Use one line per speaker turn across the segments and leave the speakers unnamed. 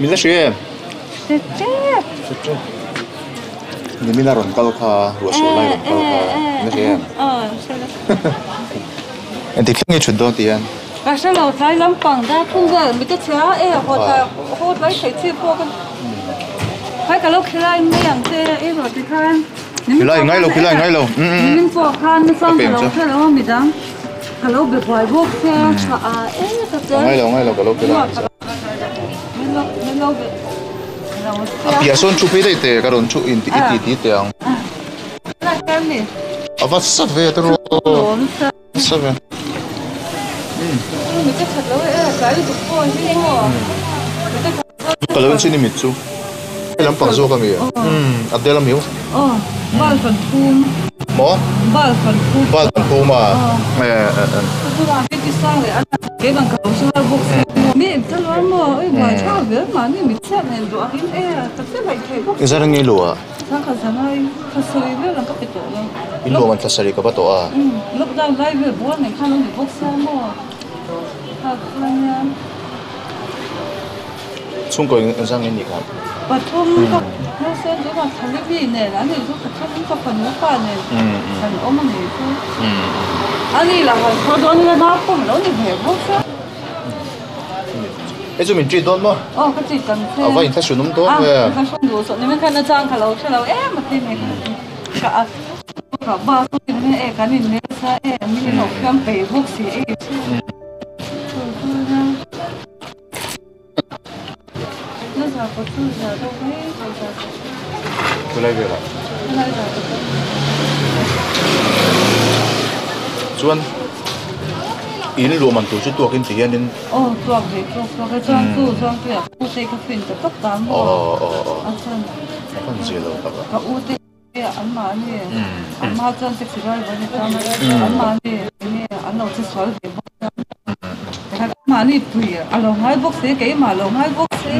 Min la hria em?
Hre tep.
Hre tep. Nimina rawn kal kha, ruah sual lai rawn kal kha, min la hria em?
Aw, hre lo.
Engtik thleng nge thut dawn tih hian?
Ka hre lo, tlai lampang dar thum vel mi te chhia e, haw tlai haw tlai thei chi pawh ka Khai ka lo khilai mai ang che i rawn ti khan.
Khilai ngai lo, khilai ngai lo.
Nimin pawh khan na chuan ka lo hre lo a midang ka lo be buai bawk che a a e ka che.
Ngai lo, ngai lo, ka lo khilai ang che. A piah sawn thu phei daih teh ka rawn thu in i ti ti teh ang. A va sat ve te ru. Sat ve. Ka lo in chin i mit chu. Hei lampang zawk a mi a? A del a mi u. Maw? Bal kan phum a. I zar nge lu a? In luah man thla sarih ka va tawh a. Chhungkaw eng zang nge nih kha?
Pathum ka hmasa tunah Thalivi nen an nih chu pathum ka fanu pa nen kan awm a nih chu. A ni lah han khaw dawn ila nau pawh lo ni ve bawk a.
Hei chu min treat dawn maw?
Aw ka treat ang che.
A va inthlahrun awm dawn ve.
A inthlahrun duh sawh nimin khan nachang ka lo hre lo em a tin ka a ka ba chu e kan innel sa e min inawh khian peih bawk si e.
Khulai velah chuan in luah man tur chu tuak in ti hianin
aw tuak ve tuak tuak e chuan chu chuan tuiah u te kha fin ta tawp ta maw
aw aw aw a fan zia lo tak a
ka u te an mahni an hma chuan taxi driver ni tan a an mahni enge an lo che sual ve bawk a an mahni pui a lo ngai bawk si keimah a lo ngai bawk si.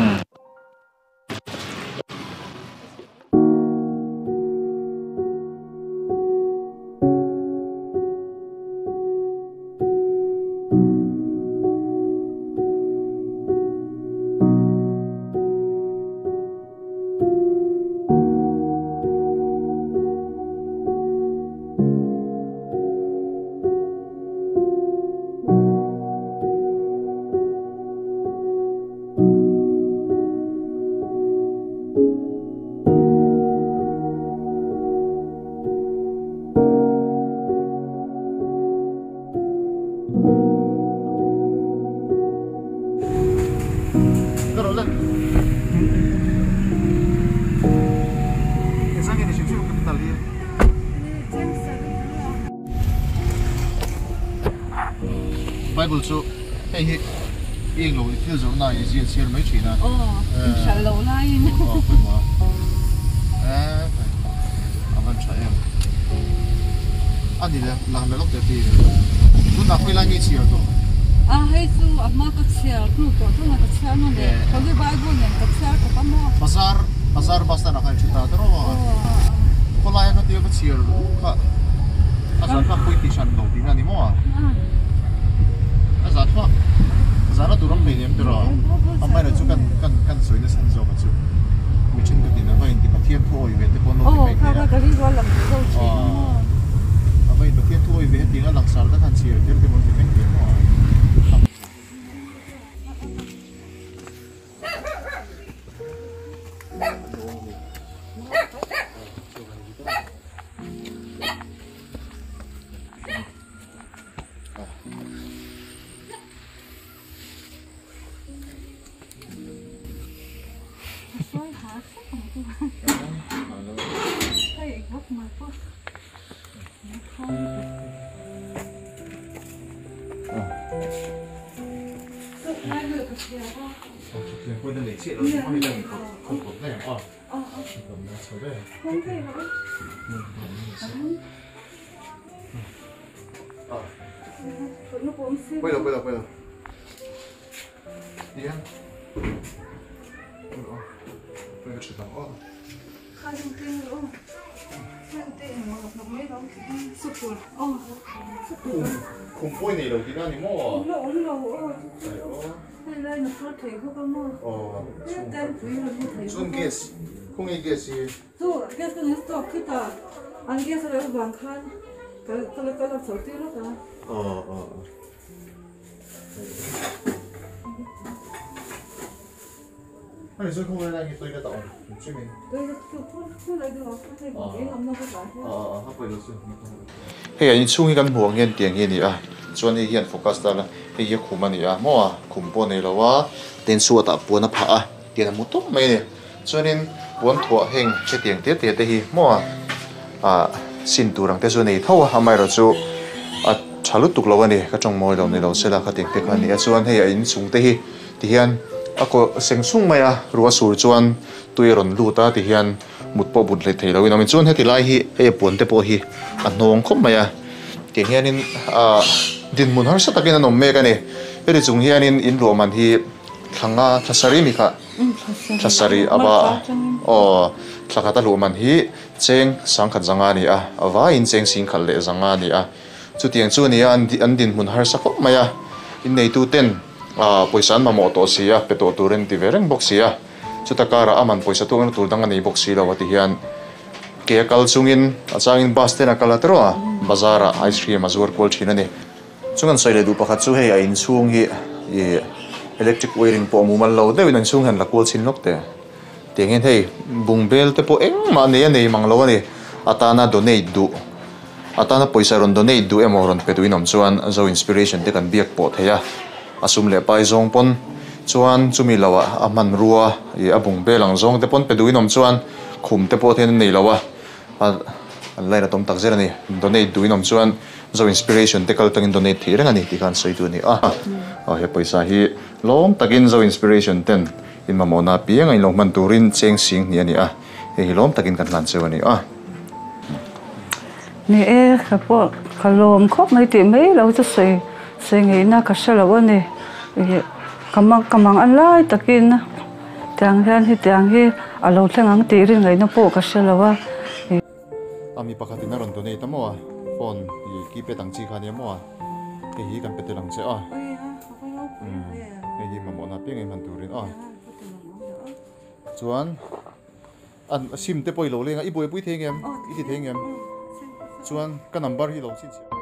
Bible chu hei hi eng lo i thil zawrh na i zial chhiar mai thin a.
Aw, inhralh loh laiin.
Aw, pawimawh a. A van tha em. A ni le, lang le lawk teh ti. Tunah khawi lai nge i chhiar tawh?
A hei chu a hma ka chhiar hnu tawh chuan ka chhiar nawn leh Holy Bible nen ka chhiar kawp a maw?
Bazar, bazar bus stand ah khan i thu ta ta rawh a. Khawlai a khatia va chhiar kha a zan thlak pawh i ti hran lo tihna a ni maw? A zan thlak, zan a tur awm hleinem tiraw? Amaherawhchu chu kan kan kan sawi nasa ni zawk a chu. Mi thenkhatin a va inti Pathian thu awih ve te pawh an lo ti mai thei a. A va in Pathian thu awih ve hetiang a langsar tak han chhiar kher te pawh an ti mai thei a maw? Quay đầu, quay đầu, quay đầu. Đi em. Quay cái chuyện bằng ớt. Khum pawh i nei lo tihna a ni maw? Chuan gas, khawnge gas hi? Hei chu khawnge lai nge toilet a awm chimin. Hei an inchhung hi kan hmuh ang hian tiang hi a ni a, chuan hei hian focus ta la, hei hi a khum a ni a maw a, khum pawh a nei lo a, tin chhuatah puan a phah a, tiang a hmu tawp mai a ni, chuanin puan thuah heng hetiang te te te hi maw a, ah sin tur ang te chu a nei tho a, amaherawhchu a tha lutuk lo a ni, ka tawng mawi lo ni lo sela khatiang te kha a ni a, chuan hei a inchung te hi. Tihian a kawh seng sung mai a, ruah sur chuan tui a rawn lut a, tihian mut pawh but hlei thei loin a awm. Chuan heti lai hi hei a puan te pawh hi a hnawng khawp mai a, tiang hianin ah dinhmun harsa takin an awm mek a ni. Heti chung hianin in ruah man hi thla nga thla sarih mi kha thla sarih a va aw thla khat a hluah man hi cheng sangkhat zanga a ni a, a vaiin cheng singkhat leh zanga a ni a. Chutiang chu a ni a, an dinhmun harsa khawp mai a, inneituten pawisa an mamawh tawh si a, pe tawh tur an ti ve reng bawk si a, chuta karah a man pawisa tuakna tur dang a nei bawk si lo a ti hian ke a kal chungin a changin bus ten a kal a tiraw a, bazar ah ice cream a zuar kual thin a ni. Chung an sawi leh duh pakhat chu hei a inchhung hi ih electric wiring pawh a mumal lo deuhin a inchhung hian la kual chhin lawk teh. Tiangin hei bungbel te pawh engmah nei a nei mang lo a ni. A tana donate duh, a tana pawisa rawn donate duh emaw rawn pe duhin awm chuan Zo Inspiration te kan biak pawh thei a, a sum leh pai zawng pawn chuan chumi lo ah a hmanrua ih a bungbel ang zawng te pawn pe duhin awm chuan khum te pawh then an nei lo a, an line a tawm tak zel a ni. Donate duhin awm chuan Zo Inspiration te kal tangin donate theih reng a ni tih kha an sawi duh a ni a. Aw he pawisa hi lawm takin Zo Inspiration ten In mamawhna apiang a inlo hman turin cheng sing hnih a ni a, hei hi lawm takin kan hlan cheu a ni a.
Ni e, ka pawh ka lawm khawp mai tih mai lo chu sawi sawi ngeihna ka hre lo a ni. Ih ka mang ka mang a lai takin tiang hian hetiang hi a lo thleng ang tih rin ngaihna pawh ka hre lo a.
A mi pakhatin a rawn donate a maw a, phone ih keypad ang chi kha a nia maw a, hei hi kan pe tel ang che a. Hei hi mamawhna piang em han turin a chuan an sim te pawh i lo leng a i buaipui thei ngem i ti thei ngem chuan ka number hi lo chhinchhiah.